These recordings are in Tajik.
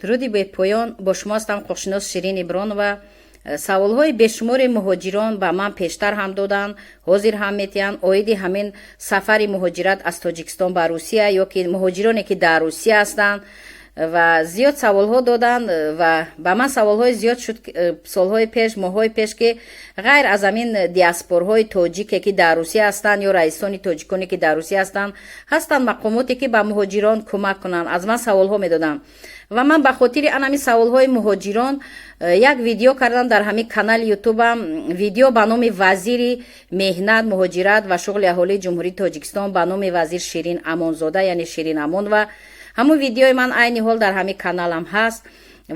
Дуруди бепоён, бо шумо ҳастам ҳуқуқшинос Ширин Ибронова. Саволҳои бешумори муҳоҷирон ба ман пештар ҳам доданд, ҳозир ҳам метиҳанд оиди ҳамин сафари муҳоҷират аз Тоҷикистон ба Русия ё ки муҳоҷироне, ки дар Русия ҳастанд, ва зиёд саволҳо доданд. Ва ба ман саволҳои зиёд шуд солҳои пеш, моҳҳои пеш, ки ғайр аз ҳамин диаспорҳои тоҷике, ки дар Русия ҳастанд, ё раисони тоҷиконе, ки дар Русия ҳастанд, ҳастанд мақомоте, ки ба муҳоҷирон кӯмак кунанд. Аз ман саволҳо медоданд ва ман ба хотири анами саволҳои муҳоҷирон як видео кардам дар ҳамин канали Ютубам, видео ба номи вазири меҳнат, муҳоҷират ва шуғли аҳолии Ҷумҳурии Тоҷикистон, ба номи вазир Ширин Амонзода, яъне Ширин Амонова. Ҳамун видеои ман айни ҳол дар ҳамин каналам ҳаст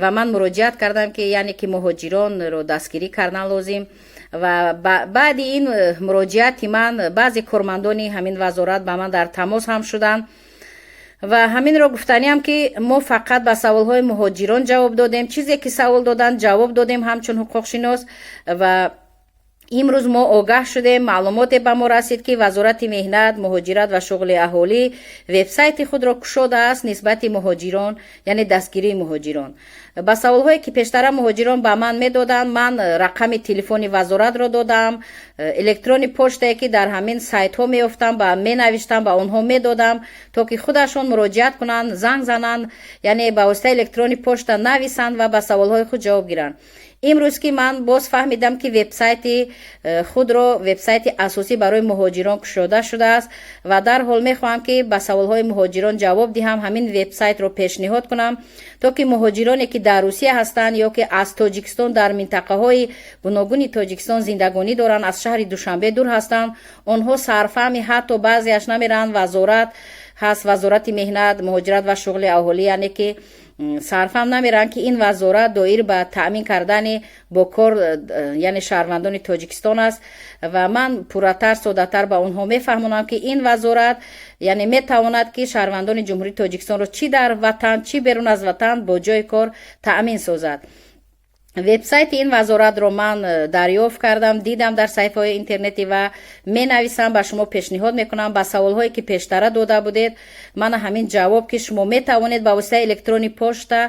ва ман муроҷиат кардам, ки яъне ки муҳоҷиронро дастгирӣ кардан лозим. Ва баъди ин муроҷиати ман баъзе кормандони ҳамин вазорат ба ман дар тамос ҳам шуданд. Ва ҳаминро гуфтаниам, ки мо фақат ба саволҳои муҳоҷирон ҷавоб додем, чизе ки савол доданд, ҷавоб додем ҳамчун ҳуқуқшинос. Ва имрӯз мо огаҳ шудем, маълумоте ба мо расид, ки Вазорати меҳнат, муҳоҷират ва шуғли аҳолӣ вебсайти худро кушодааст нисбати муҳоҷирон, яъне дастгирии муҳоҷирон. Ба саволҳое, ки пештара муҳоҷирон ба ман медоданд, ман рақами телефони вазоратро додам, электронный почтае, ки дар ҳамин сайтҳо меёфтам, ба менавиштам, ба онҳо медодам, то ки худашон муроҷиат кунанд, занг зананд, яъне ба воситаи электронный почта нависанд ва ба саволҳои худ ҷавоб гиранд. Имрӯз ки ман боз фаҳмидам, ки вебсайти худро, вебсайти асосӣ барои муҳоҷирон кушода шудааст, ва дарҳол мехоҳам, ки ба саволҳои муҳоҷирон ҷавоб диҳам, ҳамин вебсайтро пешниҳод кунам, то ки муҳоҷироне, ки дар Русия ҳастанд ё ки аз Тоҷикистон дар минтақаҳои гуногуни Тоҷикистон зиндагонӣ доранд, аз шаҳри Душанбе дур ҳастанд, онҳо сарфаҳми ҳатто баъзеаш намеранд. Вазорат ҳаст, Вазорати меҳнат, муҳоҷират ва шуғли аҳолӣ, яъне ки сарфаҳм намеранд, ки ин вазорат доир ба таъмин кардани бо кор, яъне шаҳрвандони Тоҷикистон аст. Ва ман пурратар, соддатар ба онҳо мефаҳмонам, ки ин вазорат, яъне, метавонад, ки шаҳрвандони Ҷумҳурии Тоҷикистонро чӣ дар ватан, чӣ берун аз ватан бо ҷои кор таъмин созад. Вебсайти ин вазоратро ман дарёфт кардам, дидам дар саҳифаҳои интернетӣ ва менависам, ба шумо пешниҳод мекунам. Ба саволҳое, ки пештара дода будед, мана ҳамин ҷавоб, ки шумо метавонед ба воситаи электронный почта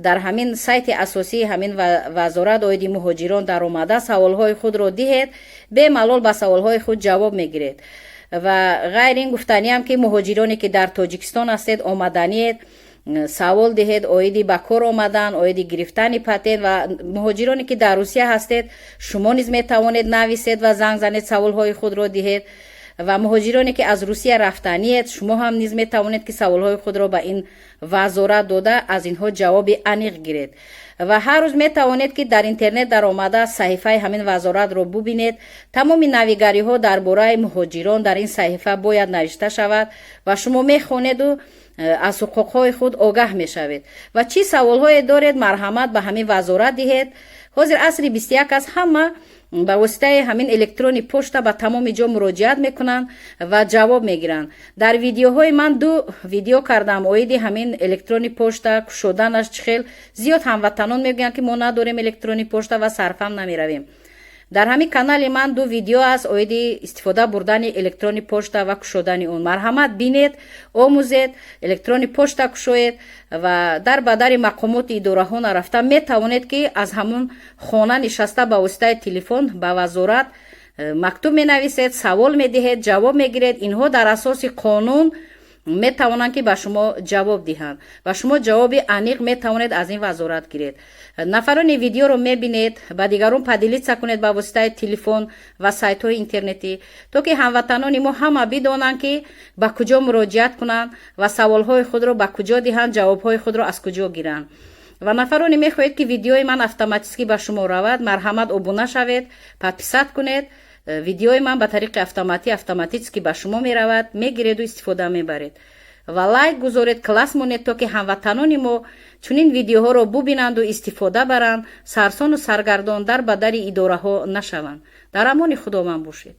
дар ҳамин сайти асосии ҳамин вазорат оиди муҳоҷирон даромада, саволҳои худро диҳед, бемалол ба саволҳои худ ҷавоб мегиред. Ва ғайр ин, гуфтаниам, ки муҳоҷироне, ки дар Тоҷикистон ҳастед, омаданиед, савол диҳед оиди ба кор омадан, оиди гирифтани патент. Ва муҳоҷироне, ки дар Русия ҳастед, шумо низ метавонед нависед ва занг занед, саволҳои худро диҳед. Ва муҳоҷироне, ки аз Русия рафтаниед, шумо ҳам низ метавонед, ки саволҳои худро ба ин вазорат дода, аз инҳо ҷавоби аниқ гиред. Ва ҳар рӯз метавонед, ки дар интернет даромада, саҳифаи ҳамин вазоратро бубинед. Тамоми навигариҳо дар бораи муҳоҷирон дар ин саҳифа бояд навишта шавад ва шумо мехонеду аз ҳуқуқҳои худ огаҳ мешавед. Ва чӣ саволҳое доред, марҳамат, ба ҳамин вазорат диҳед. Ҳозир асри 21 аст, ҳама ба воситаи ҳамин электронный почта ба тамоми ҷо муроҷиат мекунанд ва ҷавоб мегиранд. Дар видеоҳои ман ду видео кардам оиди ҳамин электронный почта кушоданаш чӣ хел. Зиёд ҳамватанон мегӯянд, ки мо надорем электронный почта ва сарфаҳм намеравем. Дар ҳамин канали ман ду видео аст оиди истифода бурдани электронный почта ва кушодани он. Марҳамат, бинед, омӯзед, электронный почта кушоед ва дар ба дари мақомоти идораҳо нарафта метавонед, ки аз ҳамун хона нишаста ба воситаи телефон ба вазорат мактуб менависед, савол медиҳед, ҷавоб мегиред. Инҳо дар асоси қонун метавонанд, ки ба шумо ҷавоб диҳанд ва шумо ҷавоби аниқ метавонед аз ин вазорат гиред. Нафароне видеоро мебинед, ба дигарон поделиться кунед ба воситаи телефон ва сайтҳои интернетӣ, то ки ҳамватанони мо ҳама бидонанд, ки ба куҷо муроҷиат кунанд ва саволҳои худро ба куҷо диҳанд, ҷавобҳои худро аз куҷо гиранд. Ва нафароне мехоҳед, ки видеои ман автоматически ба шумо равад, марҳамат, обуна шавед, подписать кунед. Видеои ман ба тариқи автоматӣ, автоматически ба шумо меравад, мегиреду истифода мебаред. Ва лайк гузоред, класс монед, то ки ҳамватанони мо чунин видеоҳоро бубинанду истифода баранд, сарсону саргардон дар ба дари идораҳо нашаванд. Дар амони Худованд бошед.